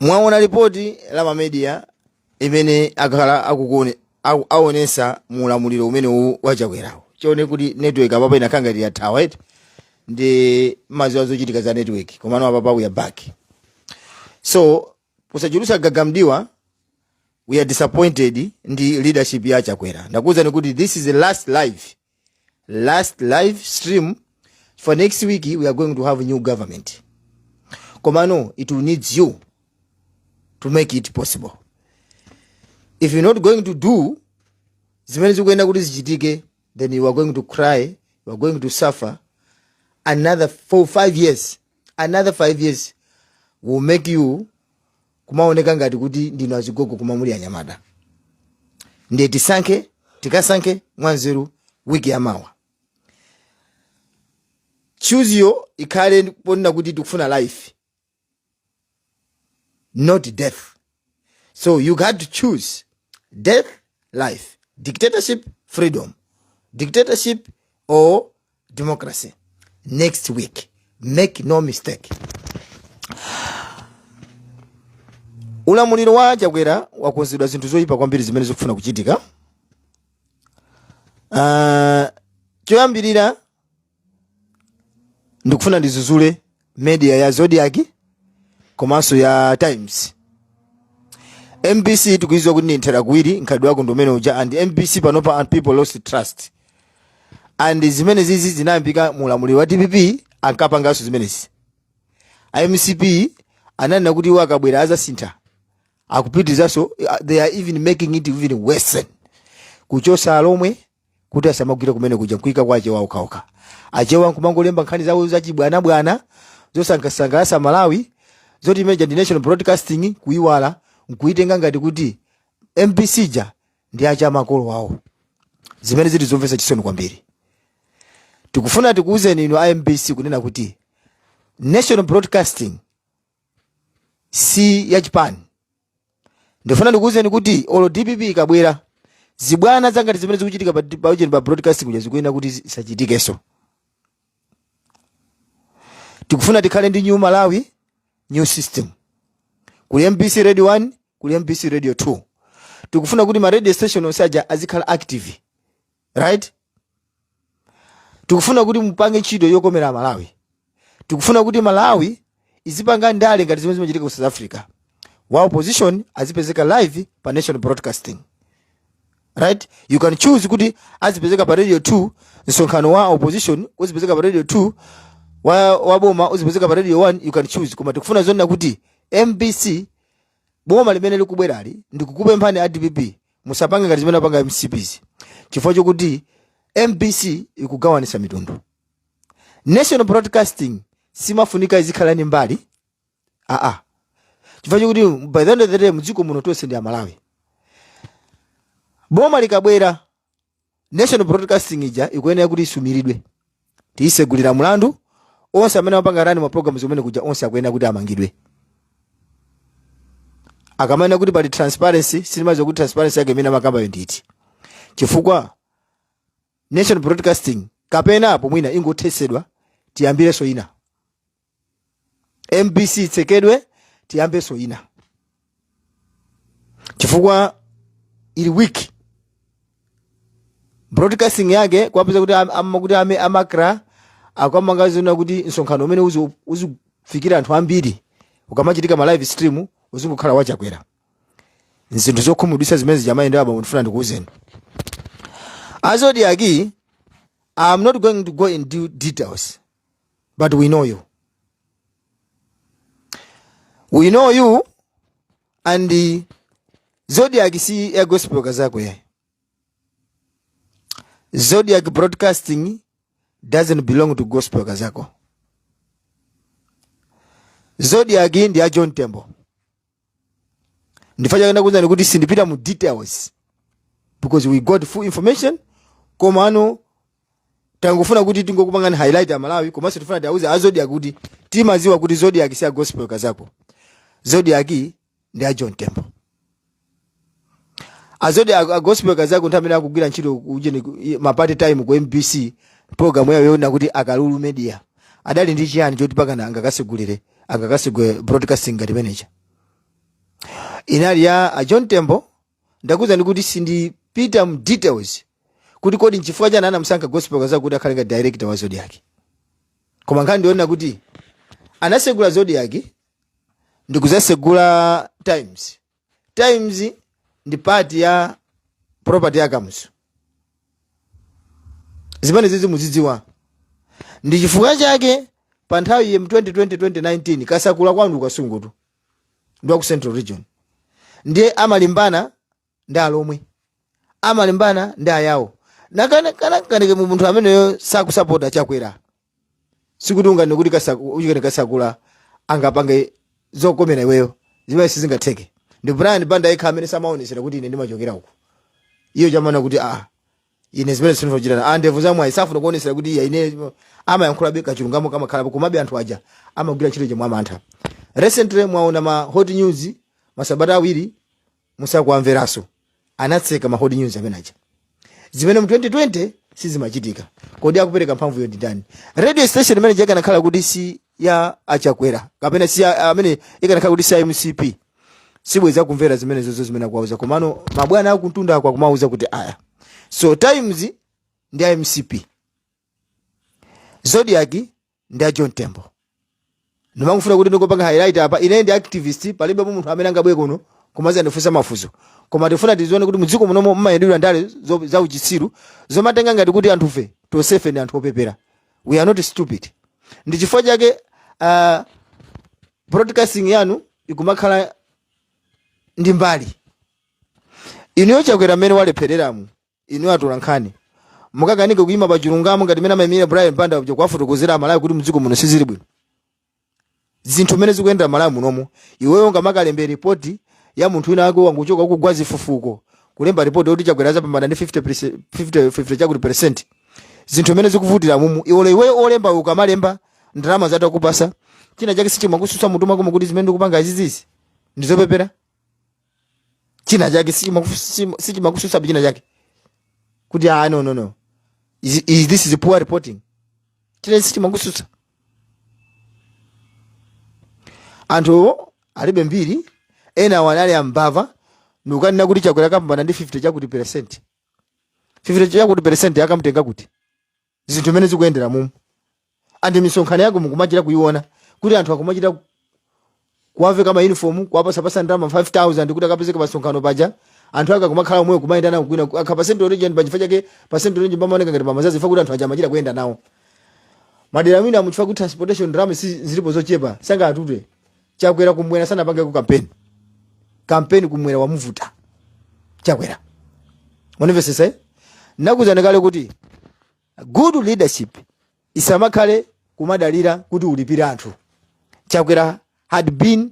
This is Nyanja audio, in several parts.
Mwaona ripoti la mamedia imene akhala akukone aonesa muulamuliro umene wachakwerawo. Chione kuti network apapa inakhala ngati yathawa eti, ndi maziwa zochitika za network, komano apapa we are back. So posachulutsa gagamdiwa, we are disappointed ndi leadership ya Chakwera. Ndakuwuzani kuti this is the last live stream for next week. We are going to have a new government, komano it will need you to make it possible. If you're not going to do zimene zikuyenda kuti zichitike, then you are going to cry, you are going to suffer another 4, 5 years. Another 5 years will make you kumaoneka ngati kuti ndinu azigogo koma muli anyamata. Ndiye tisankhe, tikasankhe mwanzeru wiki yamawa. Choose yo ikhale ponena kuti tikufuna life, not death. So you got to choose death, life, dictatorship, freedom, dictatorship or democracy next week. Make no mistake, ulamuliro wa Chakwera wakonzedwa zinthu zoyipa kwambiri zimene zikufuna kuchitika. Choyambirira ndikufuna ndizuzule media ya Zodiak komanso ya Times. MBC tikuiziwa kuti ndi nthera kuwiri, mkhalidwe wako ndi umene uja. And MBC panopa and people lost trust, and zimene zizi zinayambika mu ulamuliro wa DPP, ankapanganso zimenezi. MCP ananena kuti iwo akabwera azasintha, akupitirizanso. They are even making it even worse, kuchosa alomwe kuti asamagwire kumene kuja, nkuika kwa Achewa okhaokha. Achewa nkumangolemba nkhani zawo zachibwanabwana zosangasangalasa Malawi, zoti imeja ndi National Broadcasting, kuiwala nkuitenga ngati kuti MBC ja ndi acha makolo awo, zimene zili zomvetsa chisoni kwambiri. Tikufuna tikuwuzeni inu a MBC kunena kuti National Broadcasting si yachipani. Ndifuna ndikuwuzeni kuti olo DPP ikabwera, zibwana zangati zimene zikuchitika pa ujeni pa broadcasting kuja zikuyenera kuti zisachitikenso. Tikufuna tikhale ndi new Malawi, new system. Kuli MBC Radio 1, kuli MBC Radio 2. Tikufuna kuti ma radio station onse aja azikhala active, right? Tikufuna kuti mupange ntchito yokomera Malawi. Tikufuna kuti Malawi izipanga ndale ngati zimene zimachitika ku South Africa, wa opposition azipezeka live pa National Broadcasting, right? You can choose kuti azipezeka pa Radio 2, msonkhano wa opposition uzipezeka pa Radio 2, wa boma uzipezeka pa Radio 1. You can choose, koma tikufuna zonena kuti MBC, boma limene likubwerali, ndikukupemphani a DPP, musapange ngati zimene apanga MCPs, chifukwa chokuti MBC ikugawanisa mitundu. National Broadcasting simafunika izikhala ni mbali, aa, chifukwa chokuti by the end of the day mdziko muno tonse ndi Amalawi. Boma likabwera, National Broadcasting ija ikuyenera kuti isumiridwe, tiyisegulira mulandu. Onse amene amapanga run ma programs umene kuja, onse akuyenera kuti amangidwe. Akamanena kuti pali transparency, silimaziwa kuti transparency yake imene amakambayo nditi, chifukwa National Broadcasting kapena apo mwina ingothesedwa, tiyambirenso ina. MBC itsekedwe, tiyambenso ina, chifukwa ili weak broadcasting yake. Kwapeza kuti kuti amakra akamanga zona kuti msonkhano umene uzifikira anthu ambiri ukamachitika ma live stream uzingokhala wachakwera. Nzinthu zokhumudwitsa zimene zijamayenda aba. Ndifuna ndikuwuzeni a Zodiak, I'm not going to go into details, but we know you, we know you. And Zodiak si ya Gospel Kazako ye. Zodiak Broadcasting doesn't belong to Gospel Kazako. Zodiak ndi ya John Tembo. Ndifanya chake ndakuwuzani kuti sindipita mu details because we got full information, koma ano tangofuna kuti tingokupangani highlight ya Malawi, komanso tifuna tiauze a Zodiak kuti timaziwa kuti Zodiak si ya Gospel Kazako. Zodiak ndi a John Tembo. A Zodiak, a Gospel Kazako nthawi amene akugwira ntchito kujeni ma part time ku MBC, program yayo yona kuti Akalulu Media, adali ndi chiyani choti pakana angakasegulire, angakasegule broadcasting ngati manager? Inali ya a John Tembo. Ndakuwuzani kuti sindipita mu details kuti kodi nchifukwa chani anamusankha Gospel Kazako kuti akhale ngati director wa Zodiak, koma nkhani ndiona kuti anasegula Zodiak ndikuzasegula Times. Times ndi part ya property ya Kamuzu. Zimene zizi muzidziwa, ndi chifukwa chake pa nthawi ya 2020, 2019, Kasakula kwanu Kasungutu ndi wa ku Central Region, ndiye amalimbana ndi Alomwe, amalimbana ndi Ayawo. Nakaneke munthu ameneyo sakusapota Chakwera. Sikuti ungane kuti uchikene Kasakula angapange zokomera iweyo, zimene sizingatheke. Ndi Brian Banda yekha amene samaonesera kuti ine ndimachokera uku. Iyo chamana kuti ah, ine zimene sindinochitana ah, ndevu zamwayi safuna kuonesera kuti iya ine amayankhulabe kachilungamo kamakhalapo, komabe anthu aja amagwira ntchito chomwe amantha. Recently mwaona ma Hot News masabata 2 musakuamveranso, anatseka ma Hot News amene aja, zimene mu 2020 sizimachitika. Kodi akupereka mphamvuyo ndi ndani? Radio station imene ikanakhala kuti si ya aChakwera kapena si ya, amene ikanakhala kuti si ya MCP, sibweza kumvera zimene zozo zimene akuwauza. Komano mabwana akuntunda ako akumauza kuti aya. So Times ndi ya MCP, Zodiak ndi a John Tembo. Ndimangofuna kuti ndikupanga highlight apa. Ine ndi activist, palibe munthu amene angabwere kuno kumaza ndifunsa mafunso, koma tifuna tizione kuti mudziko munomo mmayendedwa ndale za uchitsiru zomatenga ngati kuti anthufe tonsefe ndi anthu opepera. We are not stupid. Ndi chifukwa chake broadcasting yanu ikumakhala ndi mbali. Inuyo Chakwera mmene walephereramu, inu atola nkhani mukakanike kuyima pa chilungamo ngati mmene amayimira Brian Banda uja kuwafotokozera Amalawi kuti mdziko muno sizili bwino, zinthu mmene zikuyendera Malawi munomo. Iweyo ungamakalembe ripoti ya munthu wina wake wanguchoka kugwa zifufuko, kulemba ripoti yoti Chakwera azapambana ndi 50, 50, 50 chakuti percent, zinthu mmene zikuvutira mumu. Iwolo iweyo olemba ukamalemba ndalama zatakupasa, china chake sichimakususa mutu mwako kuti zimene ndikupanga izizizi ndizopepera? China chake sichimakususa china chake kuti ah, no, no, no, this is poor reporting? China sichimakususa? Anthu alibe mbiri, ena awo anali ambava ndikukanena kuti Chakwera kapambana ndi 50 chakuti percent. 50 chakuti percent akamtenga kuti zinthu mmene zikuyendera mumu? Andi misonkhano yako mukumachita kuiona kuti anthu akumachita kuwaveka ma uniform, kuwapasapasa ndalama 5000 kuti akapezeke pasonkhano paja. Anthu ake akumakhala omweyo kumayenda nawo kwina akha pa Central Region. Pachifukwa chake pa Central Region pamaoneka ngati pamazazi fa kuti anthu aja amachita kuyenda nawo madera mwina amuchifukwa kuti transportation ndalama zilipo zochepa, sangatute. Chakwera kumwera sanapangeko campaign. Campaign kumwera wamuvuta Chakwera. Munimvesesa, eh? Nakuzani kale kuti good leadership isamakhale kumadalira kuti ulipire anthu. Chakwera had been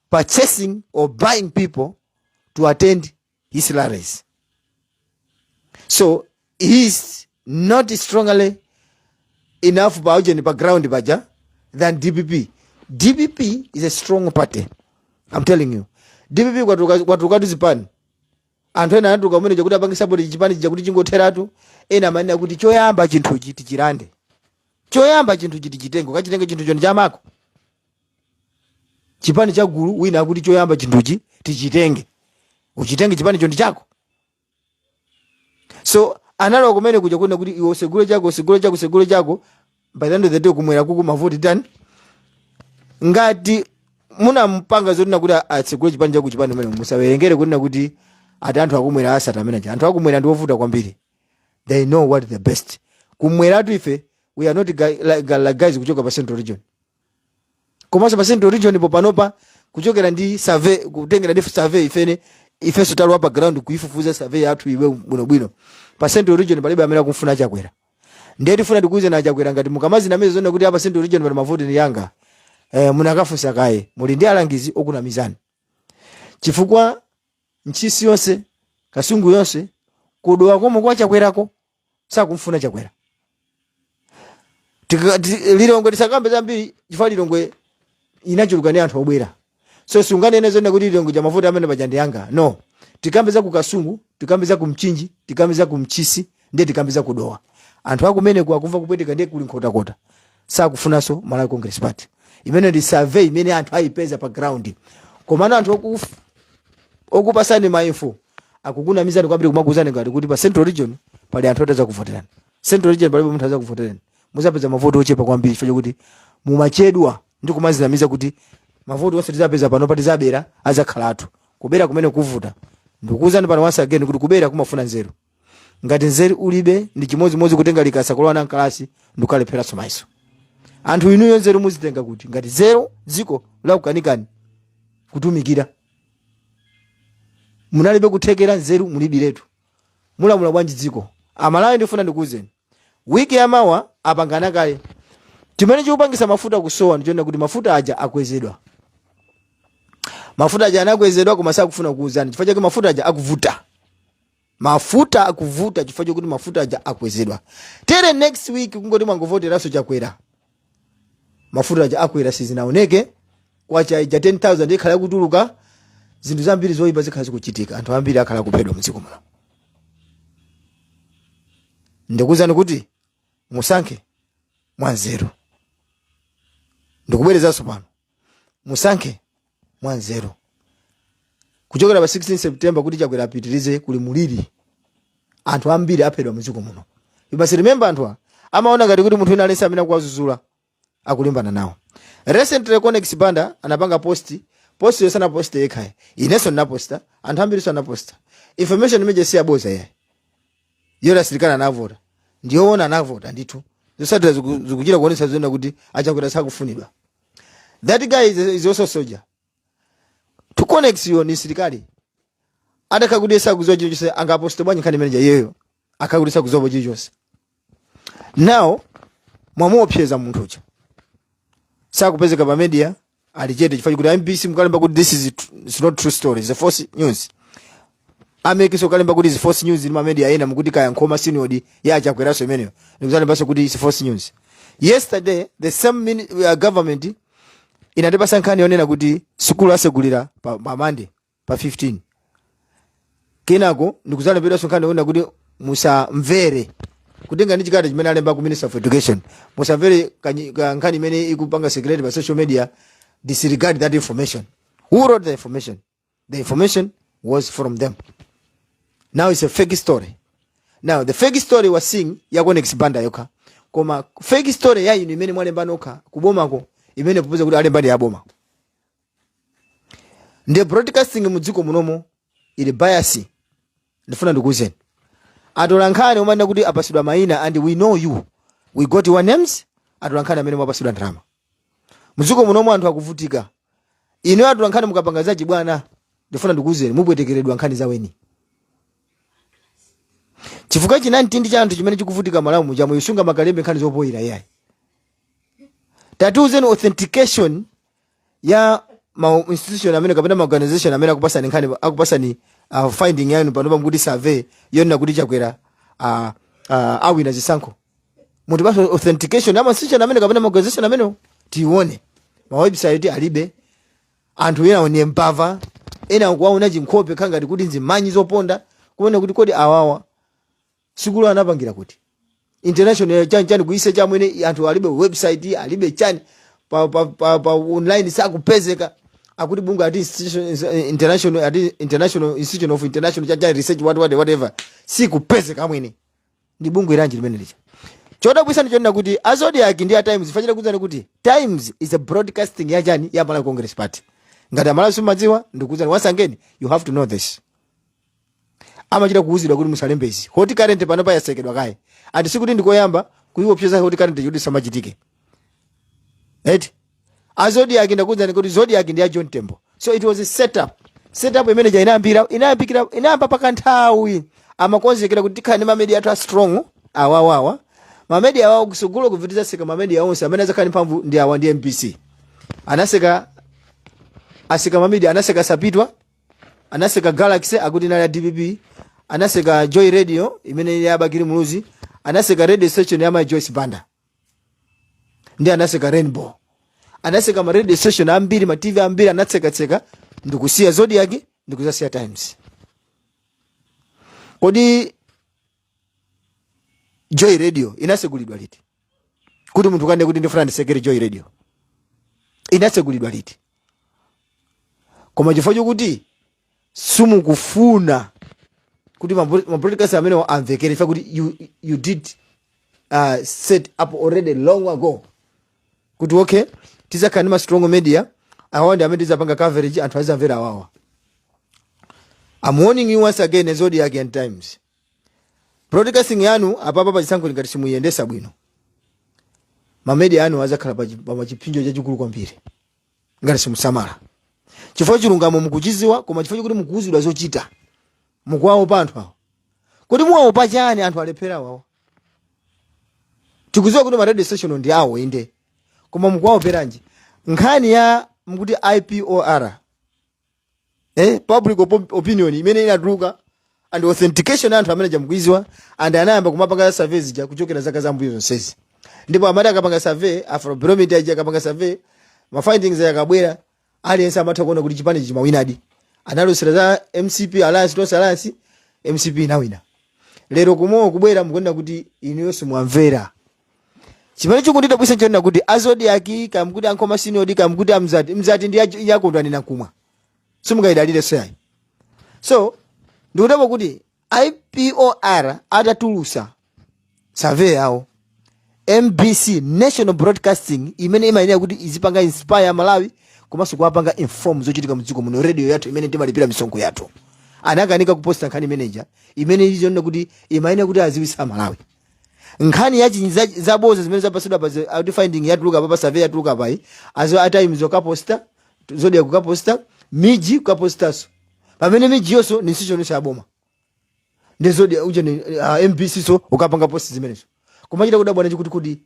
purchasing or buying people to attend his rallies, so he is not strongly enough pa ujeni pa ground paja than DPP. DPP is a strong party, I'm telling you. DPP kwatulukatu zipani. Anthu ena anatuluka kumene chakuti apange support chipani chija kuti chingotheratu. Ena amanena kuti choyamba chinthuchi tichilande, choyamba chinthuchi tichitenge, ukachitenge chinthucho ndi chamako, chipani cha gulu. Wina akuti choyamba chinthuchi tichitenge, uchitenge chipanicho ndi chako. So analowa kumene kuja kuona kuti iwe usegule chako, usegule chako, usegule chako. By the end of the day kumwera kuku mavoti tani? Ngati munampanga zotina kuti atsegule chipani chako, chipani kumene musawerengere kunena kuti ati anthu akumwera asati amene aja. Anthu akumwera ndi ovuta kwambiri. They know what the best kumweratu. Ife we are not guy, like guys kuchoka pa Central Region, komanso pa Central Region ipo panopa kuchokera ndi survey, kutengera ndi survey ifene ifenso talowa pa ground kuifufuza survey yathu iwe bwinobwino, pa Central Region palibe amene akumfuna Chakwera. Ndiye tifuna tikuuze na Chakwera, ngati mukamazina zona kuti apa Central Region pali mavoti ni yanga, munakafunsa kaye, muli ndi alangizi okunamizani, chifukwa Ntchisi yonse, Kasungu yonse, kuDowa komwe kwa Chakwerako sakumfuna Chakwera. Lilongwe tisakambe zambiri chifukwa Lilongwe inachuluka ndi anthu obwera, so sunganene zone kuti Lilongwe cha mavuto amene paja ndi yanga. No, tikambe za ku Kasungu, tikambe za ku Mchinji, tikambe za ku Mchisi, ndiye tikambe za kuDowa. Anthu akumeneko akumva kupweteka, ndiye kuli Nkhotakota sakufunanso Malawi Congress Party. Imene ndi survey imene anthu ayipeza pa ground. Komano anthu Okupasani ma info akukunamizani kwambiri, kumakuuzani ngati kuti pa Central Region pali anthu oti azakuvoterani. Central Region palibe munthu azakuvoterani. Muzapeza mavoti ochepa kwambiri chifukwa chokuti mumachedwa ndi kumazinamiza kuti mavoti onse tizapeza pano pa tizabera azakhala athu. Kubera kumene kuvuta. Ndikukuuzani pano once again kuti kubera kumafuna nzeru. Ngati nzeru ulibe, ndi chimodzimodzi kutenga likasa kulowa na mkalasi ndikukalepheranso mayeso. Anthu inuyo nzeru muzitenga kuti ngati nzeru dziko lakukanikani kutumikira? Munalibe kuthekera, nzeru mulibiretu, mulamula bwanji dziko? Amalawi, ndifuna ndikuwuzeni, wiki yamawa apangana kale. Chimene chikupangisa mafuta kusowa ndichonena kuti mafuta aja akwezedwa. Mafuta aja anakwezedwa, koma sakufuna kuwuzani chifukwa chake mafuta aja akuvuta. Mafuta akuvuta chifukwa chokuti mafuta aja akwezedwa. Tere next week kungoti mwangovoteranso Chakwera, mafuta aja akwera. Sizinaoneke kwacha ija 10,000 ikhala yakutuluka. Zinthu zambiri zoyipa zikhala zikuchitika, anthu ambiri akhala kuphedwa mdziko muno. Ndikuwuzani kuti musankhe mwanzeru. Ndikubwerezanso pano, musankhe mwanzeru. Kuchokera pa 16 September kuti Chakwera apitirize, kuli muliri, anthu ambiri aphedwa mdziko muno. You must remember, anthu amaona ngati kuti munthu wina aliyense amene akuwazuzula akulimbana nawo. Recently Conex Banda anapanga post. Post yonse anaposta yekha, inenso ndinaposta, anthu ambiriso anaposta information imene si yaboza yayi. Yoti asilikali anavota ndiyoona, anavota ndithu. Zosatira zikuchita kuonetsa zoona kuti aChakwera sakufunidwa. That guy is also soldier to Conex yo ni silikali. Adakha kuti sakudziwa chilichonse, angaposte bwanji nkhani imeneja iyeyo akha kuti sakudziwa chilichonse? Now mwamuopseza munthu uja, sakupezeka pa media, ali chete chifukwa kuti MBC mukalemba kuti this is it's not true story, it's a false news. Amekiso kalemba kuti is false news, ndi ma media ena mukuti kaya Nkhoma Synod ya Chakweraso imeneyo ndikuzalembanso kuti is false news. Yesterday the same government inatipasa nkhani yonena kuti sukulu asegulira pa Monday pa 15. Kenako ndikuzalembedwanso nkhani yonena kuti musamvere, kutenga ndi chikalata chimene alemba ku Minister of Education, musamvere nkhani imene ikupanga circulate pa social media, disregard that information. Who wrote the information? The information was from them. Now it's a fake story. Now the fake story was seeing ya Conex Banda yokha, koma fake story ya inu imene mwalemba nokha kubomako, imene popeza kuti alemba ndi aboma, ndiye broadcasting mudziko munomo ili bias. Ndifuna ndikuwuzeni atola nkhani umanena kuti apasidwa mayina, and we know you, we got your names. Atola nkhani amene mwapasidwa ndalama mudziko munomo, anthu akuvutika, inu atola nkhani mukapanga zachibwana, ndifuna ndikuwuzeni, mupwetekeredwa nkhani zaweni, chifukwa chinantindi cha anthu chimene chikuvutika Malawi muja muyisunga makalembe nkhani zopoyira iyayi. Tatiuzeni authentication ya ma institution amene kapena ma organization amene akupasani nkhani, akupasani finding yanu panopa mukuti survey yonena kuti Chakwera awina zisankho. Mutipasa authentication ya ma institution amene kapena ma organization amene tione. Ma website alibe. Anthu ena one mbava, ena kuwaona chinkhope khangati kuti nzimanyi zoponda, kuona kuti kodi awawa sukulu anapangira kuti international chani chani kuise chamwene. Anthu alibe website, alibe chani pa online sakupezeka. Akuti bunga ati institution international, ati international institution of international chani chani research, what what whatever, sikupezeka amwene. Ndi bungwe lanji limene licha? Chodabwisa ndichonena kuti a Zodiak ndi a Times fachita kuwuzani kuti Times is a broadcasting ya chani, ya Malawi Congress Party. Ngati Amalawi simumadziwa, ndikuwuzani once again, you have to know this. Amachita kuwuzidwa kuti musalembe izi. Hot Current pano payasekedwa kaye, and sikuti ndikoyamba kuiopseza Hot Current kuti samachitike eti. A Zodiak, ndakuwuzani kuti Zodiak ndi ya John Tembo, so it was a setup. Setup imene ja inayambira, inayambikira, inayamba pakanthawi. Amakonzekera kuti tikhale ndi ma media athu a strong awawawa, ma media awawa kusogolo kuvitiza seka ma media onse amene azakhala ndi mphamvu ndi awa ndi MBC. Anaseka, aseka ma media, anaseka Sapitwa, anaseka Galaxy akuti inali ya DPP, anaseka Joy Radio imene ili ya Bakili Muluzi, anaseka radio station ya Mai Joyce Banda, ndi anaseka Rainbow, anaseka ma radio station ambiri, ma TV ambiri anatsekatseka, ndikusiya Zodiak, ndikuzasiya Times. Kodi Joy Radio inasegulidwa liti kuti munthu kande kuti ndifuna ndisekere Joy Radio? Inasegulidwa liti? Koma chifukwa chokuti Simukufuna kuti ma broadcast amenewo amvekere ifa kuti you did set up already long ago kuti okay, tizakhala ndi ma strong media awawa ndi amene tizapanga coverage, anthu azamvera awawa. I'm warning you once again, Zodiac and Times, broadcasting yanu apapa pachisankho ngati simuyendesa bwino, ma media anu azakhala pa chipsinjo chachikulu kwambiri ngati simusamala, chifukwa chilungamo mukuchiziwa, koma chifukwa chokuti mukuuzidwa zochita, mukuwaopa anthu awo. Kuti muwaopa chani anthu alephera awawa? Tikuziwa kuti ma radio station ndi awo, inde, koma mukuwaoperanji? Nkhani ya mukuti IPOR, public opinion imene inatuluka and authentication ya anthu amene jamukuiziwa and anayamba kumapanga survey zija kuchokera zaka zambuyo zonsezi, ndipo amati akapanga survey, Afrobarometer ija akapanga survey, ma findings akabwera, aliyense amatha kuona kuti chipani chimawinadi. Analosera za MCP alliance, Tonse Alliance, MCP inawina. Lero kumowa kubwera mukuona kuti inuyo simwamvera. Chimene chikundidabwisa nchonena kuti a Zodiak, kamkuti ankhoma sinodi, kamkuti amzati mzati ndi yakondwani nakumwa, simungayidalire soyayi. So ndikudabwa kuti IPOR atatulusa survey yawo, MBC National Broadcasting imene imayenera kuti izipanga inspire Malawi komanso kuwapanga inform zochitika mdziko muno, radio yathu imene timalipira misonkho yathu, anakanika kuposta nkhani imeneja imene izonena kuti imayenera kuti aziwisa Malawi nkhani ya zaboza zimene zapasidwa pa out finding yatuluka pa survey yatuluka payi. Azo a Times okaposta, Zodiac kukaposta, MIJ kukapostaso, pamene MIJ yonso ni institution ya boma, ndi Zodiac uje ni MBC so ukapanga post zimenezo. Kumachita kudabwa kuti kuti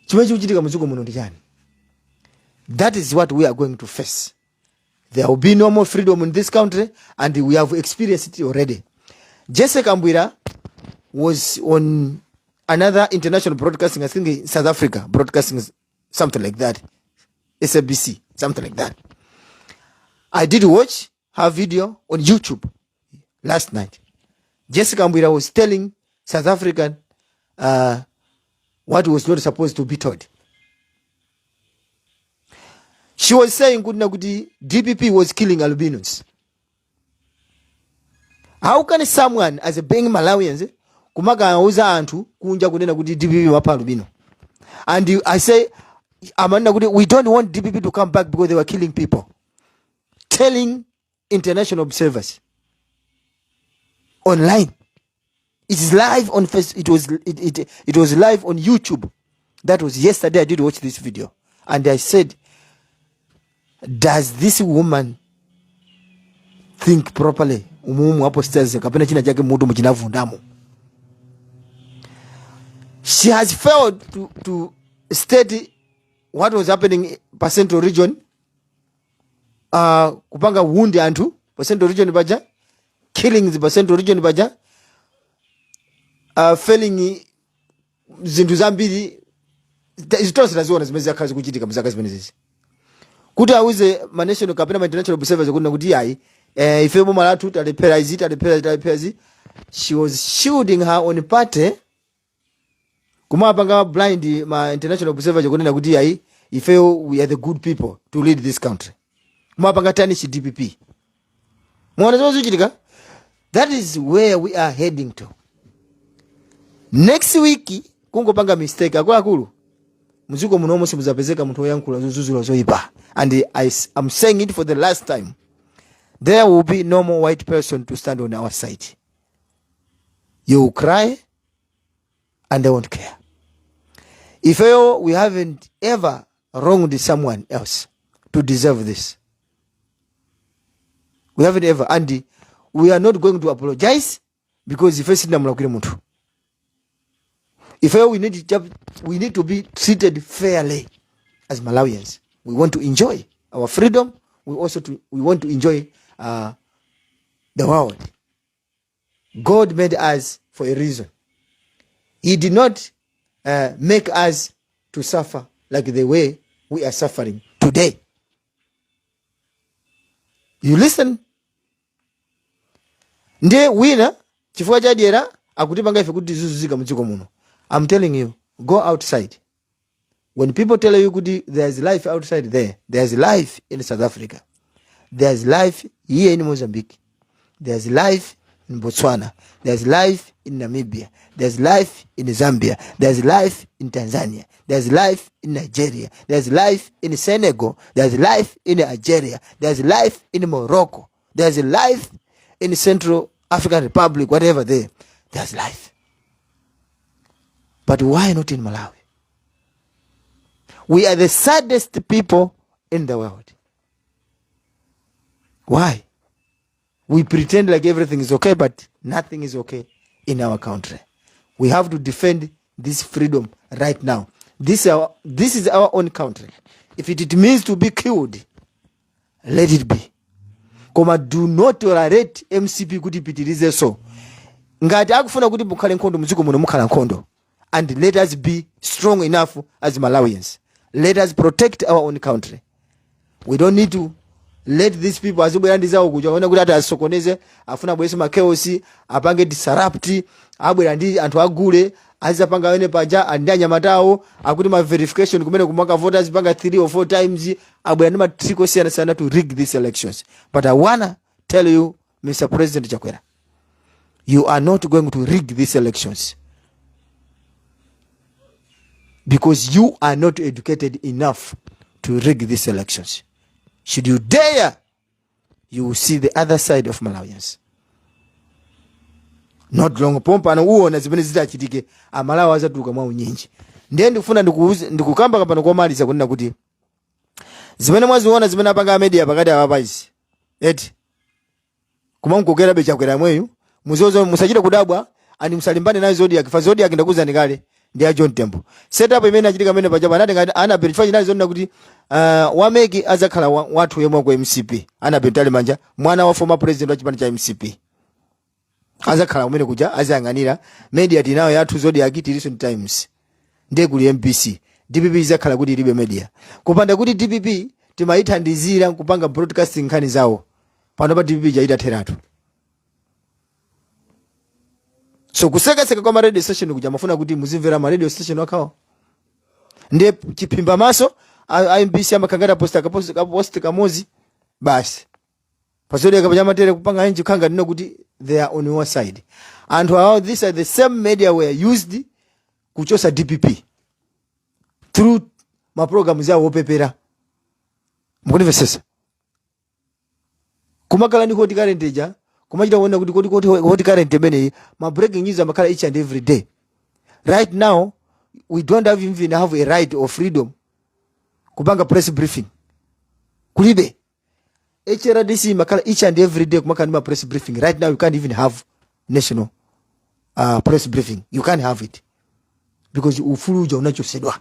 chimene chikuchitika mdziko muno ndi chani? That is what we are going to face. There will be no more freedom in this country and we have experienced it already. Jessica Kambwira was on another international broadcasting, I think in South Africa broadcasting, something like that, SABC, something like that. I did watch her video on YouTube last night. Jessica Kambwira was telling South African what was not supposed to be told. She was saying kuti kuti DPP was killing albinos. How can someone as a being Malawians kumakauza anthu kunja kunena kuti DPP wapha albino? And I say amanena kuti we don't want DPP to come back because they were killing people, telling international observers online. It is live on face. It was live on YouTube. That was yesterday. I did watch this video and I said, "Does this woman think properly?" Umumu hapo stairs kapena china chake mutu muchinavundamo. She has failed to state what was happening pa Central Region, kupanga wound anthu pa Central Region paja, killings pa Central Region paja, failing zinthu zambiri tonse taziona zimene zakhala zikuchitika mzaka zimenezi, kuti auze ma national kapena ma international observers kunena kuti yayi, ife boma lathu talephera izi, talephera, talephera izi. She was shielding her own party, kumapanga blind ma international observers kunena kuti yayi, ifeyo we are the good people to lead this country, kumapanga tarnish DPP. Muona zimene zikuchitika? That is where we are heading to. Next week kungopanga mistake, akuluakulu, mdziko muno simuzapezeka munthu woyankhula zozuzula zoyipa. And I'm saying it for the last time, there will be no more white person to stand on our side. You will cry and they won't care. Ifeyo we haven't ever wronged someone else to deserve this. We haven't ever, and we are not going to apologize because ife sitinamulakwire munthu. Ifeyo we need to be treated fairly as Malawians. We want to enjoy our freedom. We want to enjoy the world. God made us for a reason. He did not make us to suffer like the way we are suffering today. You listen. Ndiye wina chifukwa chadyera akutipanga ife kuti tizizunzika mdziko muno. I'm telling you, go outside. When people tell you kuti there is life outside there, there is life in South Africa. There's life here in Mozambique, there's life in Botswana, there's life in Namibia, there's life in Zambia, there's life in Tanzania, there's life in Nigeria, there's life in Senegal, there's life in Algeria, there's life in Morocco, there's life in Central African Republic, whatever there, there's life. But why not in Malawi? We are the saddest people in the world. Why? We pretend like everything is okay, but nothing is okay in our country. We have to defend this freedom right now. This is our own country. If it means to be killed, let it be. Koma do not tolerate MCP kuti ipitirize. So ngati akufuna kuti mukhale nkhondo mdziko muno, mukhala nkhondo. And let us be strong enough as Malawians. Let us protect our own country. We don't need to let these people azibwera ndi zawo kuja ona kuti ati asokoneze, afuna abwerese ma chaos, apange disrupt. Abwera ndi anthu agule, azapanga wene paja ali ndi anyamatawo akuti ma verification kumene kumaka voters azipanga 3 or 4 times. Abwera ndi ma trick osiyanasiyana to rig these elections. But I wanna tell you, Mr President Chakwera, you are not going to rig these elections because you are not educated enough to rig these elections. Should you dare, you will see the other side of Malawians. Not long pompano uwona zimene zitachitike. Amalawi azatuluka mwa unyinji. Ndiye ndikufuna ndikukamba kapano komaliza kunena kuti zimene mwaziona, zimene apanga a media pakati apa izi eti kumamukokerabe Chakwera mweyu, muzozo musachite kudabwa ani musalimbane nayo Zodiac fa Zodiac ndakuzani kale ndi ya John Tembo. Setup imene achitika amene paja panati ngati Annabel, chifukwa chinali zonena kuti wa MEC azakhala wathu yemwe ku MCP, Annabel Mtalimanja, mwana wa former president wa chipani cha MCP, azakhala kumene kuja azayang'anira media. Tinayo yathu Zodiac, tilinso ndi Times, ndiye kuli MBC. DPP izakhala kuti ilibe media. Kupanda kuti DPP timayithandizira kupanga broadcasting nkhani zawo, pano pa DPP chaitatheratu. So kusekaseka kwa ma radio station kuja mafuna kuti muzimvera ma radio station akawo, ndiye chiphimba maso a MBC amakhangata post kapost kapost kamozi basi pa Zodiac pachamatere kupanga enji khanga ndino kuti they are on your side. Anthu awo, these are the same media were used kuchosa DPP through ma programs yawo opepera. Mukundimvesesa? Kumakhala ndi Hot Current ija, kumachita kuona kuti kodi Hot Current imeneyi ma breaking news amakhala each and every day. Right now we don't have even have a right of freedom kupanga press briefing, kulibe. HRDC makhala each and every day, kumakhala ndi ma press briefing. Right now you can't even have national press briefing. You can't have it because ufulu uja unachosedwa.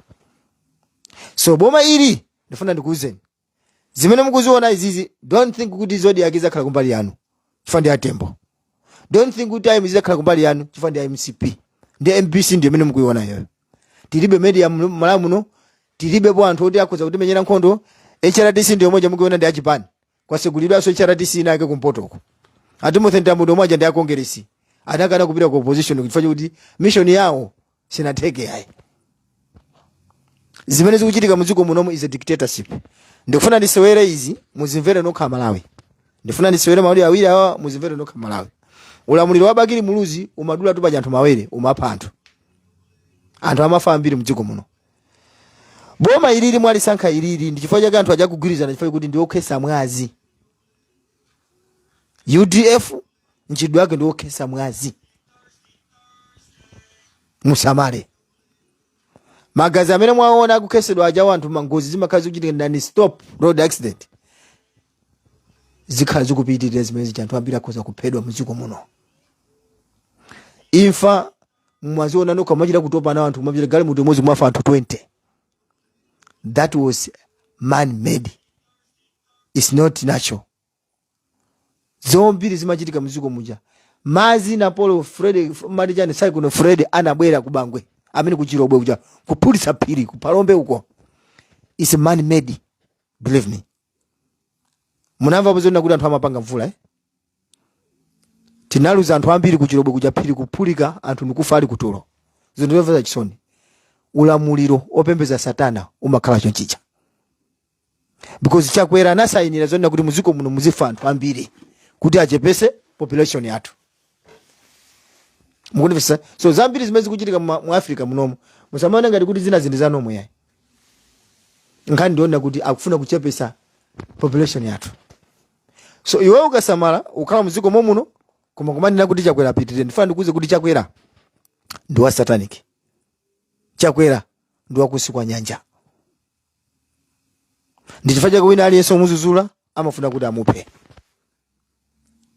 So boma ili, ndifuna ndikuuzeni zimene mukuziona izizi, don't think kuti Zodiac izakhala kumbali yanu chifukwa ndi atembo. Don't think kuti Times izakhala kumbali yanu chifukwa ndi MCP. Ndi MBC ndi imene mukuiona iyoyo. Tilibe media Malawi muno, tilibepo anthu oti akhoza kutimenyera nkhondo. HRDC ndi yomwe mukuiona ndi achipani. Kwasegulidwanso HRDC inake kumpotoko. A Timothy Mtambo omwe ndi akongeresi anakana kupita ku opposition chifukwa chokuti mission yawo sinatheke ayi. Zimene zikuchitika mudziko munomu is a dictatorship. Ndikufuna ndisewere izi muzimvere nokha Malawi. Ndifuna ndisewere ma audio awiri awa muzimvere nokha Malawi. Ulamuliro wa Bakili Muluzi umadula tupaja anthu mawere, umapha anthu, anthu amafa ambiri mdziko muno. Boma ilili mwalisankha ilili ndi chifukwa chake anthu ajakugwirizana, chifukwa kuti ndi okhesa mwazi. UDF mchidwi wake ndi okhesa mwazi. Musamale magazi amene mwaona akukhesedwa ajawo anthu. Mangozi zimakhala zikuchitika ndani stop road accident zikhala zikupitirira zimene zija, anthu ambiri akhoza kuphedwa mdziko muno. Imfa mwaziona nokha, machita kutopa nawo anthu, machita galimoto imodzi mwafa anthu 20. That was man made, it's not natural. Zombiri zimachitika mdziko muja. Mazi napolo Fred mati chani, Cyclone Fred anabwera kubangwe amene kuchirobwe kuja kuphulitsa phiri kupalombe uko, is man made, believe me. Munamva pozona kuti anthu amapanga mvula, eh? Tinaluza anthu ambiri kuchirobwe kuja, phiri kuphulika, anthu nikufa ali kutulo. Zinthu zomvetsa chisoni. Ulamuliro opembeza satana umakhala chonchicha. Because Chakwera anasayinira zonena kuti muziko muno muzifa anthu ambiri kuti achepese population yathu. Mukundimvetsetsa? So zambiri zimene zikuchitika mu Africa munomo, musamaone ngati kuti zina zinthu zanomwe yayi. Nkhani ndiona kuti akufuna kuchepesa population yathu. So iwe ukasamala ukhala muziko momuno, koma kumanena kuti Chakwera apitirire, ndifuna ndikuuze kuti Chakwera ndi wa satanic. Chakwera ndi wakunsi kwa nyanja. Ndi chifukwa chake wina aliyense omuzuzula amafuna kuti amuphe.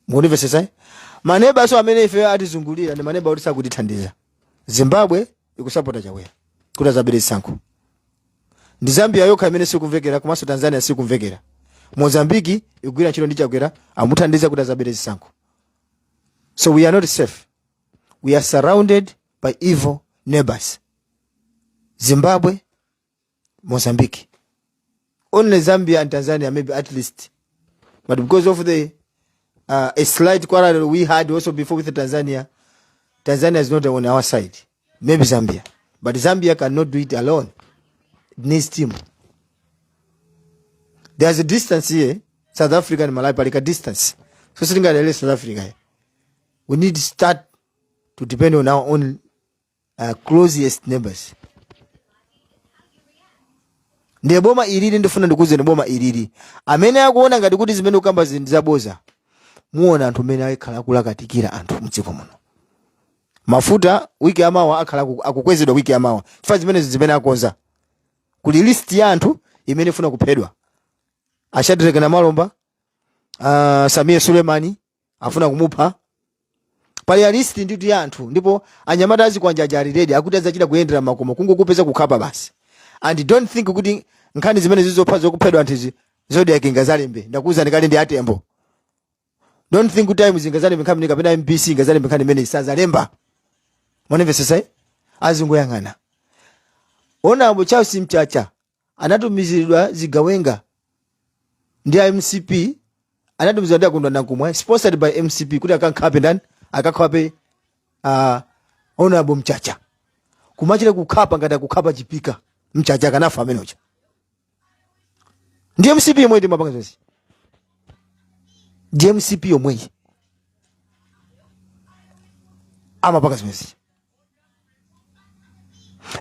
Mukundimvetsetsa, eh? Maneba so amene ife atizungulira ndi maneba oti sakutithandiza. Zimbabwe ikusapota Chakwera kuti azabere zisankho. Ndi Zambia yokha imene sikumvekera, komanso Tanzania sikumvekera. Mozambiki ikugwira ntchito ndi Chakwera, amuthandiza kuti azabere zisankho. So we are not safe. We are surrounded by evil neighbors. Zimbabwe, Mozambique. Only Zambia and Tanzania maybe at least, but because of the a slight quarrel we had also before with Tanzania, Tanzania is not on our side. Maybe Zambia, but Zambia cannot do it alone. It needs team. There's a distance here. South Africa and Malawi pali ka distance, so sitingadalire South Africa here. We need to start to depend on our own closest neighbors. Ndiye boma ilili, ndifuna ndikuuzeni, boma ilili, amene akuona ngati kuti zimene ukamba zinthu zaboza, muona anthu amene akhala akulakatikira anthu mdziko muno. Mafuta wiki yamawa akhala akukwezedwa wiki yamawa, chifukwa zimenezi zimene akonza. Kuli list ya anthu imene ifuna kuphedwa. A Shadreck Namalomba, Sameer Suleman afuna kumupha. Pali a list ndithu ya anthu, ndipo anyamata azikwanja aja ali ready, akuti azachita kuyendera makomo kungokupeza kukhapa basi. And don't think kuti nkhani zimene zizopha zokuphedwa anthu izi Zodiak ingazalembe. Ndakuwuzani kale, ndi atembo. Don't think kuti Times ingazalembe nkhani imene kapena MBC ingazalembe nkhani imene, sazalemba. Mwanimvetsetsa, eh? Azingoyang'ana. Honorable Charles Mchacha anatumiziridwa zigawenga ndi a MCP, anatumizidwa ndi a Kondwani Nankhumwa, sponsored by MCP, kuti akankhape ndani? Akakhape Honorable Mchacha. Kumachita kukhapa ngati akukhapa chipika. Mchacha akanafa amene uja. Ndi MCP yomwe ndimapanga zonse, ndi MCP yomweyi amapanga zimenezi.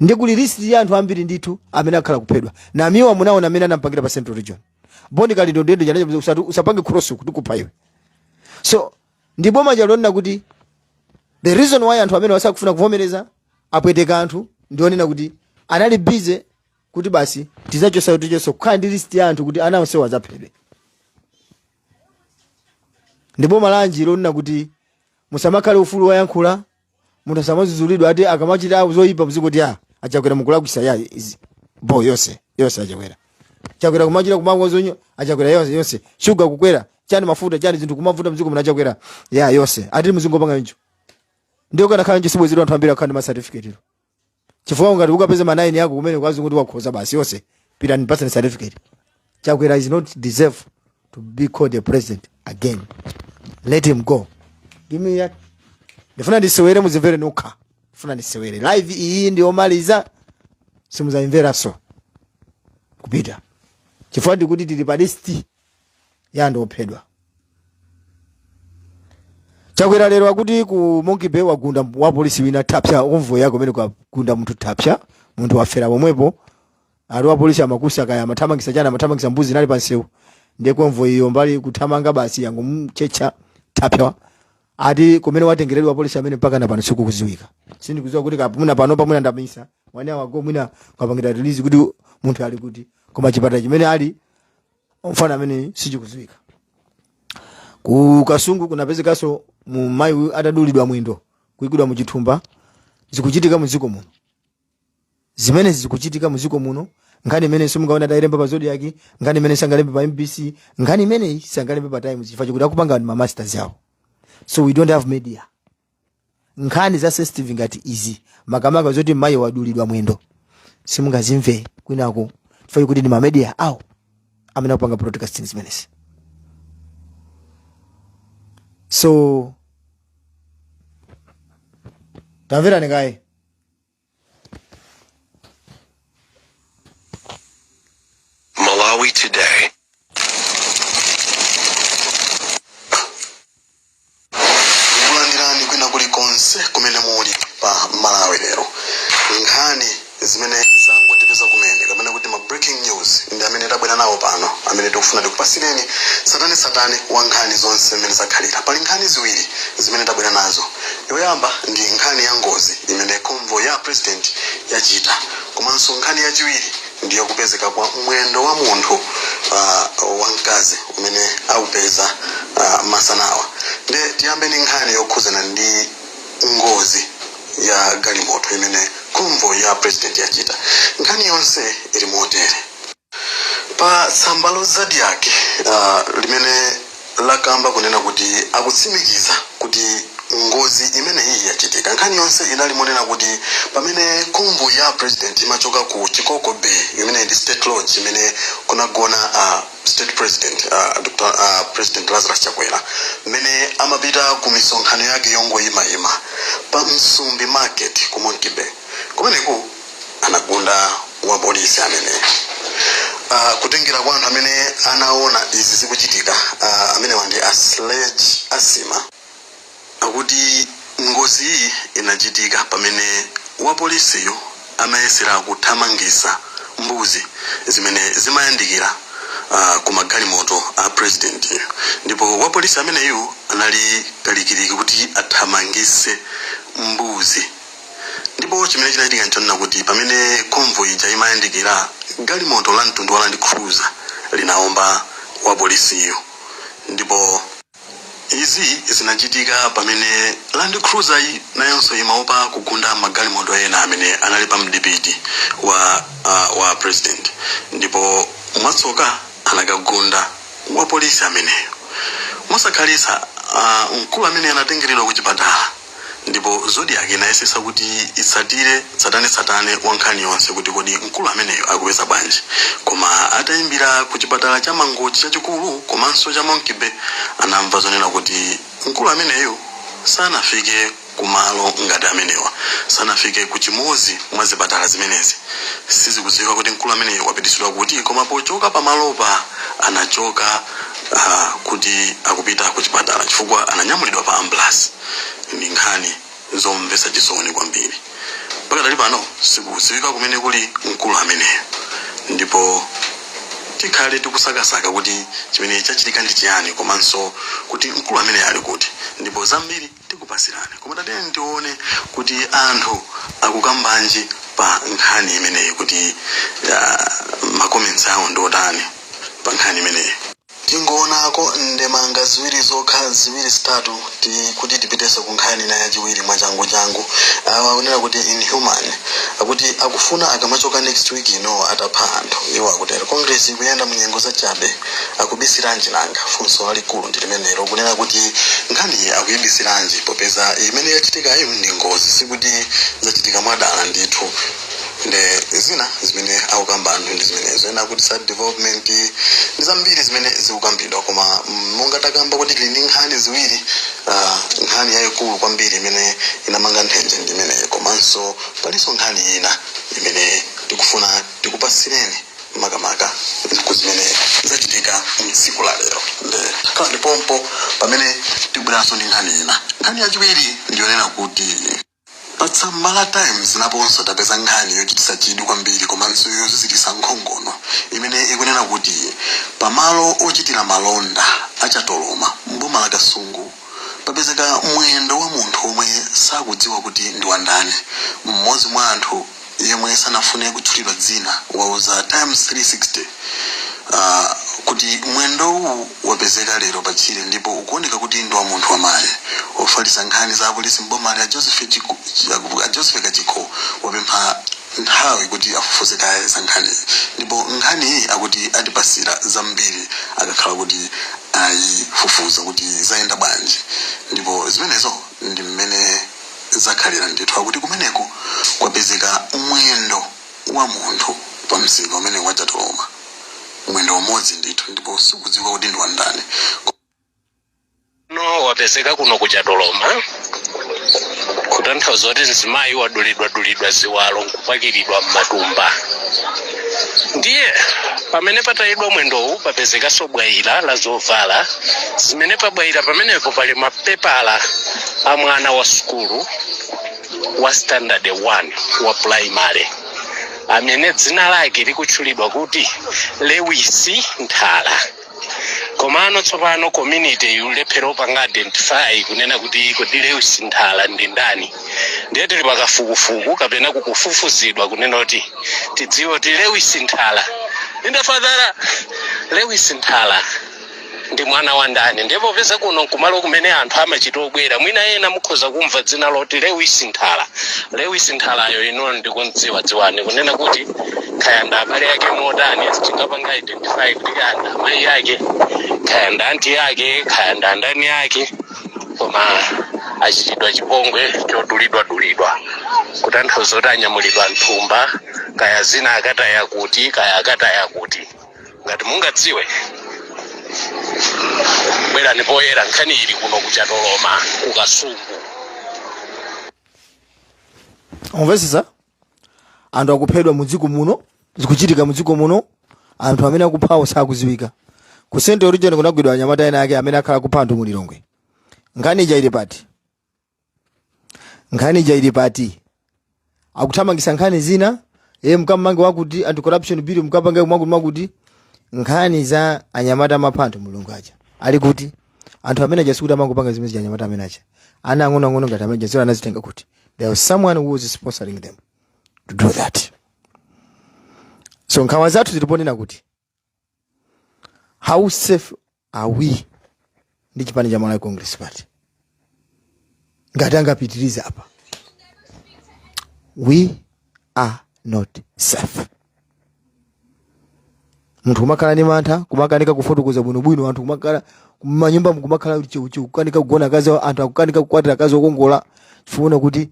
Ndi kuli list ya anthu ambiri ndithu amene akhala kuphedwa. Namiwa munaona amene anampangira pa Central Region. Bon Kalindo ndendo janacho, usapange cross kuti kupha iwe. So ndi boma jalonena kuti the reason why anthu amene wasakufuna kuvomereza apweteka anthu, ndionena kuti anali busy kuti basi tizachosa, tichosa, kukhala ndi list ya anthu kuti ana onsewo adzaphedwe. Ndi boma lanji lonena kuti musamakhale ufulu wayankhula, munthu asamazuzulidwa, ati akamachita zoyipa muzikuti a aChakwera mukulakwisa ya izi bo yonse yonse aChakwera, Chakwera kumachita kumangwa zonyo, aChakwera yonse yonse, shuga kukwera chani, mafuta chani, zinthu kumavuta mdziko muno, aChakwera ya yonse, ati muzingopanga njo. Ndiyo kana njo sibwezedwa anthu ambiri akhala ndi ma certificate ilo, chifukwa ngati ukapeza ma 9 yako kumene kwazungu kuti wakhoza basi yonse, pita ndipaseni certificate. Chakwera is not deserve to be called a president again. Let him go. Give me that. Ndifuna ndisewere, muzimvere nokha. Ndifuna ndisewere live iyi, ndiyomaliza, simuzayimveranso kupita, chifukwa ndikuti tili pa list ya anthu ophedwa. Chakwera lero akuti ku Monkey Bay wagunda wa polisi wina thapsa, convoy yako kumene kwagunda munthu thapsa, munthu wafera pomwepo. Ali wa polisi amakusa kaya amathamangisa chana, amathamangisa mbuzi inali pansewu, ndiye convoy iyo mbali kuthamanga basi yangomchecha thapsa. Ati kumene watengeredwa wa polisi amene mpaka na pano sikukuziwika. Sindikuziwa kuti kapumuna pano pamwina ndamisa wani awago mwina kwapangira release kuti munthu ali kuti, koma chipatala chimene ali mfana amene sichikuziwika. Ku Kasungu kunapezekanso mumayi atadulidwa mwindo, kuyikidwa muchithumba. Zikuchitika muziko muno, zimene zikuchitika muziko muno. Nkhani imene simungaona atayilemba pa Zodiak, nkhani imene sangalembe pa MBC, nkhani imeneyi sangalembe pa Times, chifukwa chakuti akupanga ndi ma masters yawo. So we don't have media. Nkhani za sensitive ngati izi, makamaka zoti mayi wadulidwa mwendo, simungazimve kwinako, chifukwa kuti ndi ma media awo amene akupanga broadcasting zimenezi. So tamverani kaye. Malawi Today. Konse kumene muli pa Malawi lero, nkhani zimene zangotipeza kumene, kapena kuti ma breaking news, ndi amene tabwera nawo pano, amene tikufuna tikupasireni satane satane wa nkhani zonse mmene zakhalira. Pali nkhani ziwiri zimene tabwera nazo. Yoyamba ndi nkhani ya ngozi imene convoy ya president yachita, komanso nkhani yachiwiri ndiyo kupezeka kwa mwendo wa munthu wamkazi umene aupeza masanawa. Nde tiyambe ndi nkhani yokhuzana ndi ngozi ya galimoto imene convoy ya president yachita. Nkhani yonse ili motere: pa tsamba la Zodiak limene lakamba kunena kuti akutsimikiza kuti ngozi imene iyi yachitika, nkhani yonse inali monena kuti pamene convoy ya president imachoka ku Chikoko Bay, imene ndi State Lodge imene kunagona state president, Dr. President Lazarus Chakwera, mmene amapita ku misonkhano yake yongoyimayima pa Msumbi Market ku Monkey Bay, kumeneku anagunda wa polisi amene kutengera kwa anthu amene anaona izi zikuchitika, amene wandi a Sledge Asima, akuti ngozi iyi inachitika pamene wapolisiyo amayesera kuthamangisa mbuzi zimene zimayandikira ku magalimoto a president, ndipo wapolisi ameneyu anali kalikiliki kuti athamangise mbuzi. Ndipo chimene chinachitika nchonena kuti pamene convoy ija imayandikira, galimoto la mtundu wa Land Cruiser linaomba wapolisiyo. Ndipo izi zinachitika pamene Land Cruiser iyi nayonso imaopa kugunda magalimoto ena amene anali pa mdipiti wa president, ndipo mwatsoka anakagunda wapolisi ameneyo. Mosakhalitsa mkulu amene anatengeredwa ku chipatala, ndipo Zodiak inayesesa kuti itsatire tsatanetsatane wa nkhani yonse kuti kodi mkulu ameneyo akupeza bwanji. Koma atayimbira ku chipatala cha Mangochi chachikulu komanso cha Monkey Bay, anamva zonena kuti mkulu ameneyo sanafike kumalo ngati amenewa, sanafike ku chimodzi mwa zipatala zimenezi. Sizikudziwika kuti mkulu ameneyo wapitisidwa kuti, koma pochoka pamalopa anachoka kuti akupita ku chipatala chifukwa ananyamulidwa pa ambulance. Ndi nkhani zomvetsa chisoni kwambiri. Pakadali pano sikudziwika kumene kuli mkulu ameneyo, ndipo tikhale tikusakasaka kuti chimene chachitika ndi chiyani, komanso kuti mkulu amene ali kuti, ndipo zambiri tikupasirani. Koma tatiyeni tione kuti anthu akukambanji pa nkhani imeneyi, kuti ma comments awo ndi otani pa nkhani imeneyi. Tingoonako ndemanga ziwiri zokha, ziwiri, zitatu, kuti tipitenso ku nkhani ina yachiwiri mwachangu changu. Awa akunena kuti inhuman, akuti akufuna akamachoka next week ino atapha anthu, iwo akutero. Congress ikuyenda mu nyengo zachabe, akubisiranji nanga? Funso lalikulu ndi limenelo, kunena kuti nkhaniyi akuyibisiranji, popeza imene yachitikayo ndi ngozi, sikuti zachitika mwadala ndithu. Nde zina zimene akukamba anthu ndi zimenezo. Ena akuti sad development, ndi zambiri zimene zikukambidwa. Koma monga takamba kuti tili ndi nkhani ziwiri, nkhani yayikulu kwambiri imene inamanga nthenje ndi imeneyi, komanso palinso nkhani ina imene tikufuna tikupasireni makamaka ku zimene zachitika mtsiku la lero. Nde takhala ndipompo pamene tikubweranso ndi nkhani ina. Nkhani yachiwiri ndiyonena kuti pa tsamba la Times naponso tapeza nkhani yochititsa chidwi kwambiri komanso yozizirisa nkhongono, imene ikunena kuti pamalo ochitira malonda achatoloma mboma la Kasungu papezeka mwendo wa munthu omwe sakudziwa kuti ndi wandani. Mmodzi mwa anthu yemwe sanafune kutchulidwa dzina wauza Times 360 kuti mwendowu wapezeka lero pachire ndipo ukuoneka kuti ndi wa munthu wamayi. Ofalitsa nkhani za apolisi mbomali a Joseph Kachikho wapempha nthawi kuti afufuze kaye za nkhaniyi, ndipo nkhaniyi akuti atipasira zambiri akakhala kuti ayifufuza kuti zayenda bwanji. Ndipo zimenezo ndi mmene zakhalira ndithu. Akuti kumeneko kwapezeka mwendo wa munthu pa msika umene wachatoloma, mwendo umodzi ndithu, ndipo sikudziwika kuti ndi wandani. No wapezeka kuno kuchatoloma, kutanthauza kuti mzimayi wadulidwadulidwa ziwalo nkupakiridwa m'matumba. Ndiye pamene patayidwa mwendowu papezekanso bwaila la zovala, zimene pabwaila pamenepo pali mapepala a mwana wa sukulu wa standard 1 wa primary, amene dzina lake likutchulidwa kuti Lewis Nthala. Komano tsopano community ikulephera kupanga identify kunena kuti kodi Lewis Nthala ndi ndani. Ndiye tili pakafukufuku kapena kukufufuzidwa kunena kuti tidziwe kuti Lewis Nthala, indafadhara Lewis Nthala ndi mwana wa ndani. Ndipo popeza kuno nkumalo kumene anthu amachita obwera, mwina ena mukhoza kumva dzina loti Lewis Nthala. Lewis Nthalayo ino ndikumdziwa, dziwani kunena kuti kaya ndi abale ake motani, sitingapanga identify kuti kaya ndi amayi ake, kaya ndi anti yake, kaya ndi andani ake, koma achitidwa chipongwe chodulidwadulidwa, kutanthauza kuti anyamulidwa mthumba, kaya zina akataya kuti, kaya akataya kuti. Ngati mungadziwe, bwerani poyera. Nkhani ili kuno kuchatoloma kukasungu. Umvesesa, anthu akuphedwa mudziko muno, zikuchitika mudziko muno. Anthu amene akuphawo sakuziwika. Ku Central Region kunagwidwa anyamata ena ake amene akhala kupha anthu mulilongwe. Nkhani ija ili pati? Nkhani ija ili pati? Akuthamangisa nkhani zina, ye mkammange wakuti, Anti Corruption Bureau, mkapange mwakuti mwakuti. Nkhani za anyamata amapha anthu mulungu aja ali kuti? Anthu amene aja sikuti amangopanga zimene zija. Anyamata amene aja, ana ang'onoang'ono ngati amene aja, anazitenga kuti? There was someone who was sponsoring them to do that. So nkhawa zathu ziliponena kuti how safe are we ndi chipani cha Malawi Congress Party ngati angapitirize apa? We are not safe. Munthu kumakhala ndi mantha, kumakanika kufotokoza bwinobwino, anthu kumakhala mumanyumba, kumakhala cheucheu, kukanika kugona akazi, anthu akukanika kukwatira akazi okongola, chifukwa kuti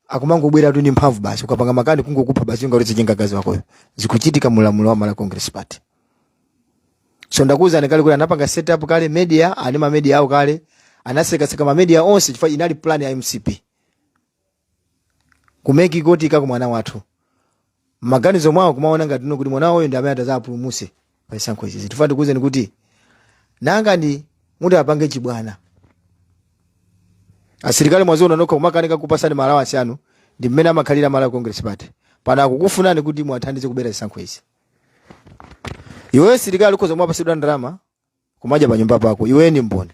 akumangobwera tu ndi mphamvu basi. Ukapanga makani, kungokupha basi, ungaletse akazi wakoyo. Zikuchitika mulamulo wa Malawi Congress Party. So ndakuwuzani kale kuti anapanga setup kale media, ani ma media awo kale anasekaseka ma media onse, chifukwa inali plan ya MCP kumeki koti kako mwana wathu maganizo mwawo kumaona ngati no kuti mwana wawo ndi amene atazapulumuse pa zisankho izi. Tifuna tikuwuzeni kuti nanga ndi muti apange chibwana, asilikali mwaziona nokha, kumakanika kupasani ma allowance anu. Ndi mmene amakhalira Malawi Congress Party pano. Akukufunani kuti muwathandize kubera zisankho izi. Iwe silikali ukhoza kumapasidwa ndalama kumadya pa nyumba pako, iwe ni mboni.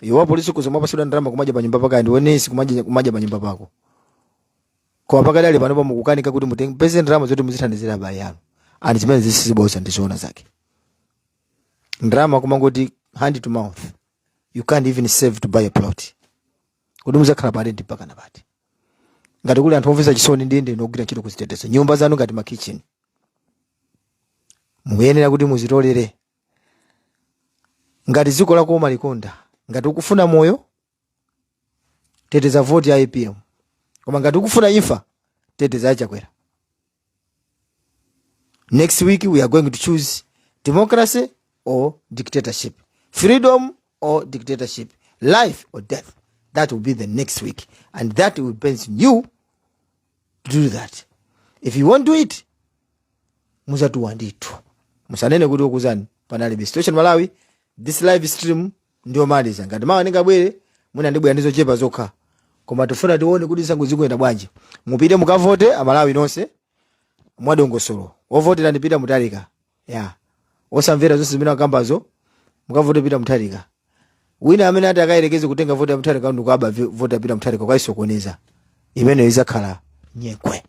Iwe polisi ukhoza kumapasidwa ndalama kumadya pa nyumba pako, ndiwe nesi kumadya pa nyumba pako. Koma pakadali panopa mukukanika kuti mutenge ndalama zoti muzithandizira abale anu. Ani zimene zisiziboza, ndizoona zake. Ndalama kumangoti hand to mouth, you can't even save to buy a plot. Kuti muzakhala pa rent mpaka napati? Ngati kuli anthu omvetsa chisoni, ndiye ndinogwira ntchito kuzitetezo. Nyumba zanu ngati ma kitchen, mukuyenera kuti muzitolere. Ngati dziko lako umalikonda, ngati ukufuna moyo, teteza voti ya APM. Koma ngati ukufuna imfa, teteza Achakwera. Next week we are going to choose democracy or dictatorship, freedom or dictatorship, life or death. That will be the next week, and that will depends on you to do that. If you won't do it, muzatuwa ndithu. Musanene kuti okuzani panalibe situation. Malawi, this live stream ndiyomaliza. Ngati mawa ndingabwere, mwina ndibwera ndizochepa zokha, koma tifuna tione kuti zisankho zikuyenda bwanji. Mupite mukavote, Amalawi nonse, mwadongosolo. Wovotera ndi Peter Mutharika ya, osamvera zonse zimene akambazo. Mukavote Peter Mutharika. Wina amene ati akayerekeze kutenga voti ya Mutharika ndikuaba voti ya Peter Mutharika, kwaisokoneza, imeneyo izakhala nyekwe.